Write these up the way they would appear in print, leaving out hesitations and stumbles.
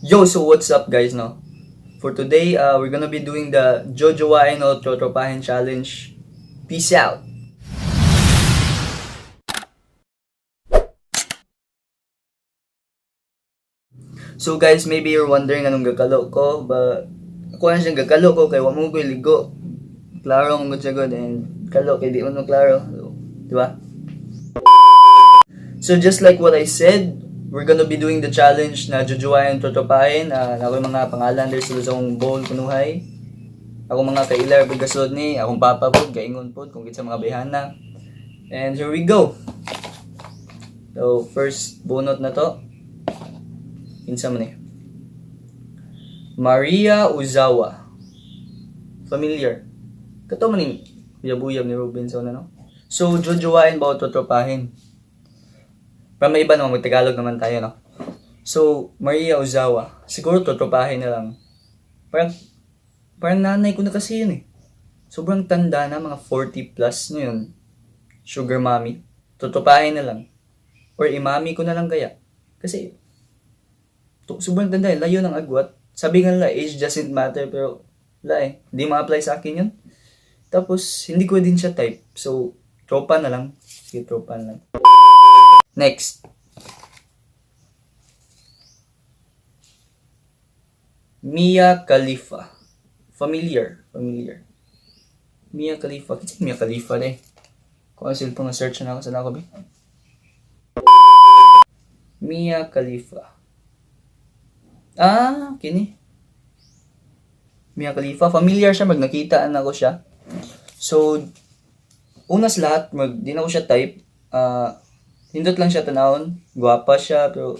Yo, so what's up, guys, no? For today, we're gonna be doing the Jojowain o Totropahin Challenge. Peace out! So guys, maybe you're wondering anong gakalo ko, but ako na siyang gakalo ko kay wa mo ko'y ligo. Klaro ang good siya good and kalo kay di mo no klaro. So, di ba? So just like what I said, we're gonna be doing the challenge na jujuwain totopahin. Na ako yung mga pangalan there sa akong bowl kunuhay. Ako mga kailar pud kasulod ni, akong papa pud kaingon pud kung kinsa mga bayhana. And here we go. So first bunot na to. Kinsa man eh? Maria Ozawa. Familiar. Kato man ning buyab ni Robinson ano. So jujuwain ba o totropahin? Pero may iba naman, mag-Tagalog naman tayo, no? So, Maria Ozawa. Siguro totropahin na lang. Parang nanay ko na kasi yun eh. Sobrang tanda na, mga 40 plus na yun. Sugar mommy. Totropahin na lang. Or imami ko na lang kaya. Kasi, sobrang tanda eh. Layo ng agwat. Sabi nga nila, age doesn't matter, pero, wala eh. Hindi ma-apply sa akin yun. Tapos, hindi ko din siya type. So, tropa na lang. Sige, tropa na lang. Next. Mia Khalifa. Familiar. Familiar. Mia Khalifa. Kasi Mia Khalifa na eh. Kung ano cellphone na search na ako sa nako ba? Mia Khalifa. Ah, kini. Mia Khalifa. Familiar siya. Mag nakitaan ako siya. So, una sa lahat, mag, di na ko siya type. Hindot lang siya tanawon. Gwapa siya, pero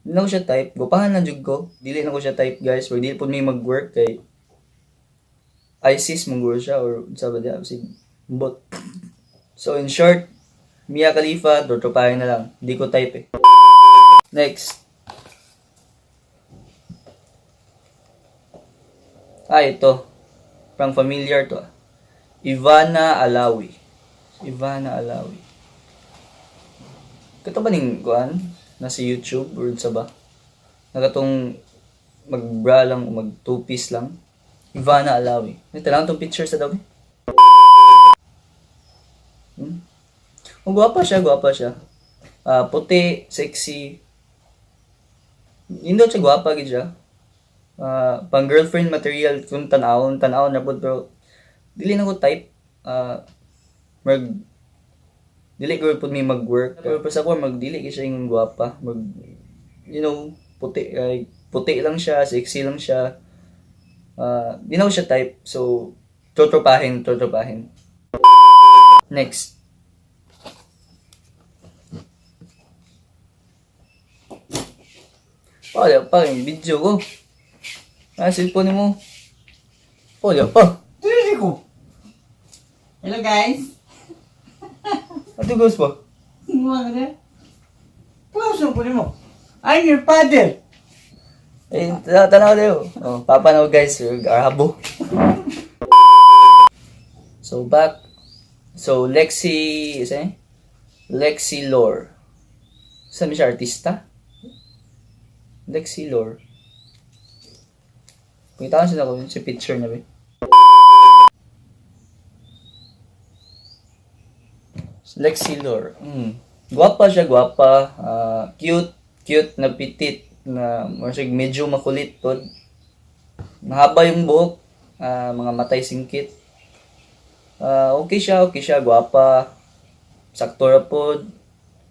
di na ko siya type. Gwapahan lang jud ko. Dili na ko siya type, guys. Or dili po may mag-work kay ISIS mong siya or sa ba diya, si bot. So in short, Mia Khalifa, totropahin na lang. Di ko type eh. Next. Ah, ito. Parang familiar to ah. Ivana Alawi. Ivana Alawi. Kato ba ning kuan? Nasa YouTube or sa ba? Nakatong magbra lang o mag two-piece lang. Ivana Alawi. Ito lang tong picture sa daw. Hmm? Oh, gwapa siya, gwapa siya. Ah, puti, sexy. Hindi siya gwapa gid siya. Ah, pang girlfriend material kung tan-awon, tan-awon na pud pero dili na ko type. Ah, mag dili ko pud may mag-work. Pero sa ako mag dili kay siya yung gwapa, mag you know, puti ay puti lang siya, sexy lang siya. Ah, di na ko siya type. So totropahin, totropahin. Next. Pa, pa, yung video ko. Ah, cellphone mo. Pa, pa. Dili ko. Hello guys. Ate Ghost pa. Mga ka na. Close ang kunin mo. I'm your father. Eh, tanaw tayo. Oh, papa na guys, arabo. So back. So Lexi, is eh? Lexi Lore. Saan siya artista? Lexi Lore. Pakita ko sila ko si picture niya ba. Lexi Lore. Gwapa siya, gwapa. Ah, cute, cute na petit na masig medyo makulit pod. Mahaba yung buhok, mga matay singkit. Ah, okay siya, gwapa. Sakto ra pod.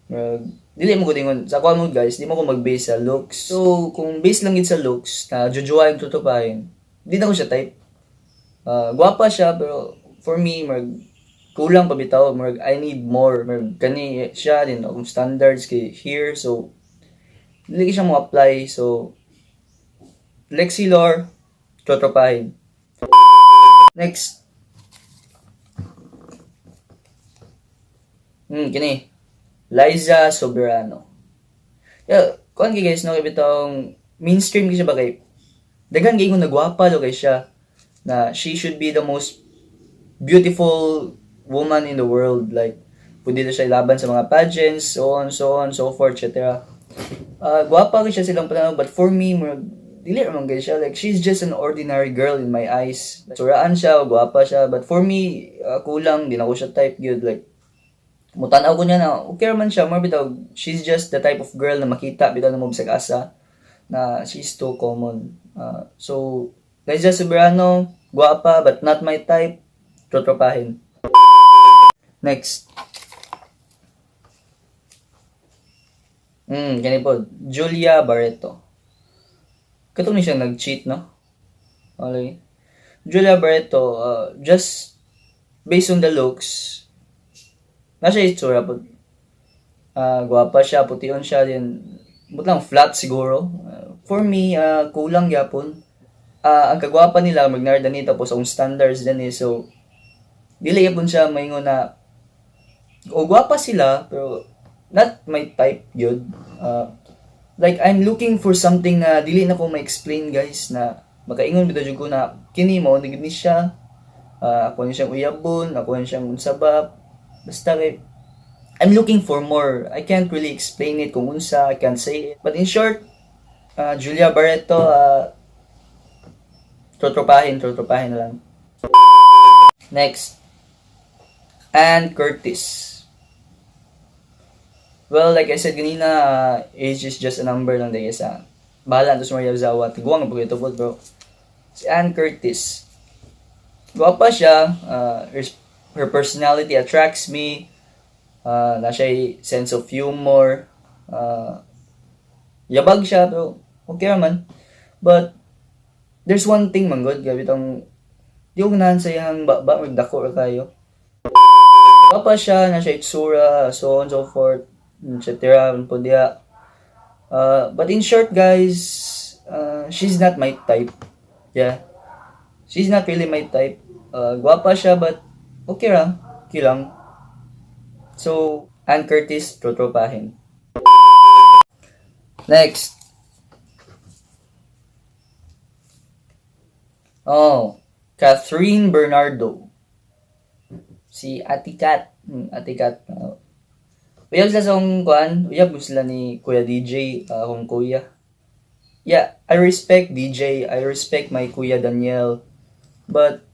Murag, dili mo ko dingon sa kuha mo guys, di mo ko mag-base sa looks. So, kung base lang gid sa looks na jujuwain tutupahin, di na ko siya type. Ah, gwapa siya pero for me mag kulang pa bitaw, murag I need more, murag kani siya din akong standards kay here, so dili siya mo apply. So Lexi Lore, totropahin. Next. Kini Liza Soberano. Yeah, kuan kay guys no, kay bitong mainstream kay siya ba kay daghan kay kung nagwapa do kay siya na she should be the most beautiful woman in the world, like pwede na siya ilaban sa mga pageants, so on, so on, so forth, etc. Gwapa siya silang pananaw, but for me, murag, dili raman gay siya. Like, she's just an ordinary girl in my eyes. Suraan siya, gwapa siya, but for me, kulang, di na ko siya type gyud. Like, mutanaw ko niya na, okay raman siya, more bitaw, she's just the type of girl na makita, bitaw na mo bisag asa, na she's too common. So, Liza Soberano, gwapa, but not my type, trotropahin. Next. Kani po, Julia Barretto. Katong ni siya nag-cheat, no? Okay. Julia Barretto, just based on the looks, na siya itsura po. Gwapa siya, pution siya, din, but lang flat siguro. For me, kulang yapon. Ang kagwapa nila, magnarda ni tapos ang standards din eh, so, dili yapon siya maingon na, o gwapa sila, pero not my type yun. Like, I'm looking for something na dili na ko ma-explain, guys, na makaingon bitaw jud ko na kini mo ni siya. Ako ni siyang uyabon, ako ni siyang unsaba. Basta kay I'm looking for more. I can't really explain it kung unsa, I can't say it. But in short, Julia Barretto, trotropahin, trotropahin na lang. Next, Ann Curtis. Well, like I said ganina, age is just a number lang din isa. Bahala to sa Maria Ozawa. Tiguang ang ito bro. Si Ann Curtis. Gwapa siya. Her personality attracts me. Na siya sense of humor. Yabag siya, pero okay naman. But, there's one thing man good. Gabi tong, di ko ganahan sa iyang baba, magdako ra kayo. Gwapa siya, na siya itsura, so on and so forth, etc. Po diya. But in short, guys, she's not my type. Yeah. She's not really my type. Gwapa siya, but okay ra. Okay lang. So, Ann Curtis, trotropahin. Next. Oh, Kathryn Bernardo. Si Ate Kat. Ate Kat. Uyab sila sa akong kuan. Uyab sila ni Kuya DJ, akong kuya. Yeah, I respect DJ. I respect my Kuya Daniel. But,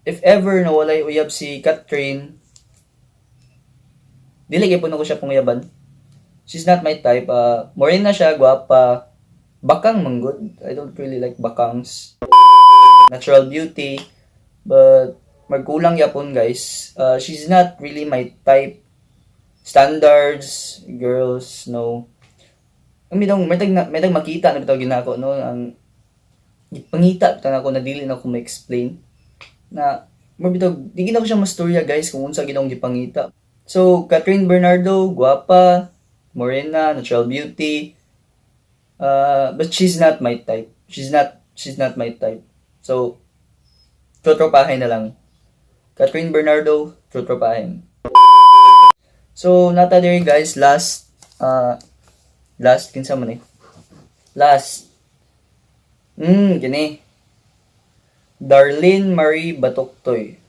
if ever na walay uyab si Kathryn, dili kay puno ko siya panguyaban. She's not my type. Morena siya, gwapa. Bakang manggod. I don't really like bakangs. Natural beauty. But, magkulang yapon, guys. She's not really my type. Standards, girls, no. Ang bitong, may tag makita na bitaw ginako, no? Ang pangita bitaw nako na dili na ko ma-explain. Na, mo bitaw, di gina ko siya mastorya, guys, kung unsa ginong gipangita. So, Kathryn Bernardo, gwapa, morena, natural beauty. But she's not my type. She's not my type. So, trotropahin na lang. Kathryn Bernardo, trotropahin. So, nata diri guys, last, kinsa man eh? Last. Kini. Darlene Marie Batoctoy.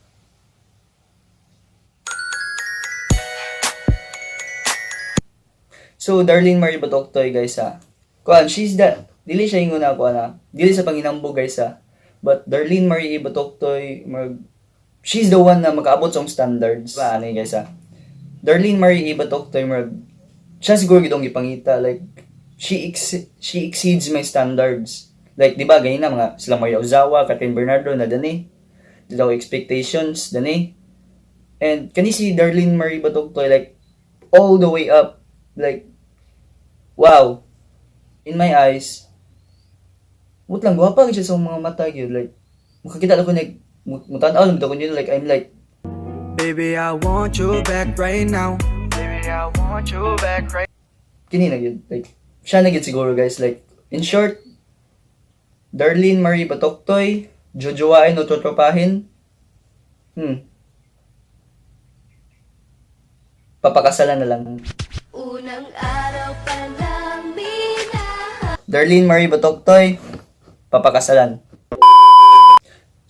So, Darlene Marie Batoctoy, guys, ha. Kuan, she's the, dili siya ingon na, kuan, ha. Dili sa panginambog, guys, ha. But, Darlene Marie Batoctoy, mag, she's the one na makaabot sa standards. Ba, ano guys, ha. Darlene Marie Batoctoy, mag, siya siguro gidong gipangita, like, she exceeds my standards. Like, di ba, ganyan na, mga sila Maria Ozawa, Kathryn Bernardo, na dani. Dito ako expectations, dani. And, kani si Darlene Marie Batoctoy, like, all the way up, like, wow. In my eyes, mut lang, gwapa siya sa mga mata, yun. Like, makakita ako, like, mutanaw lang ako niyo, like, I'm like, Baby, I want you back right now. Baby, I want you back right kini na yun. Like, siya na yun siguro, guys. Like, in short, Darlene Marie Batoctoy, jojowain o totropahin, papakasalan na lang. Unang araw pa lang minahal. Darlene Marie Batoctoy, papakasalan.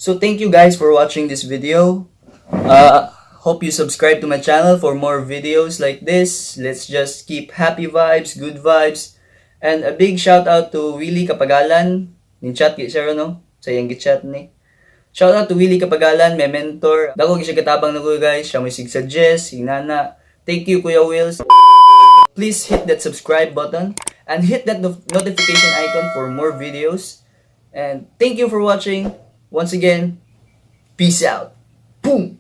So thank you guys for watching this video. Hope you subscribe to my channel for more videos like this. Let's just keep happy vibes, good vibes. And a big shout out to Willie Kapagalan. Ning chat gyud siya, no? Sa iyang gichat ni. Shout out to Willie Kapagalan, my mentor. Dako gyud siya katabang nako, guys. Siya may sig-suggest, sig nana. Thank you, Kuya Wills. Please hit that subscribe button and hit that notification icon for more videos. And thank you for watching. Once again, peace out. Boom!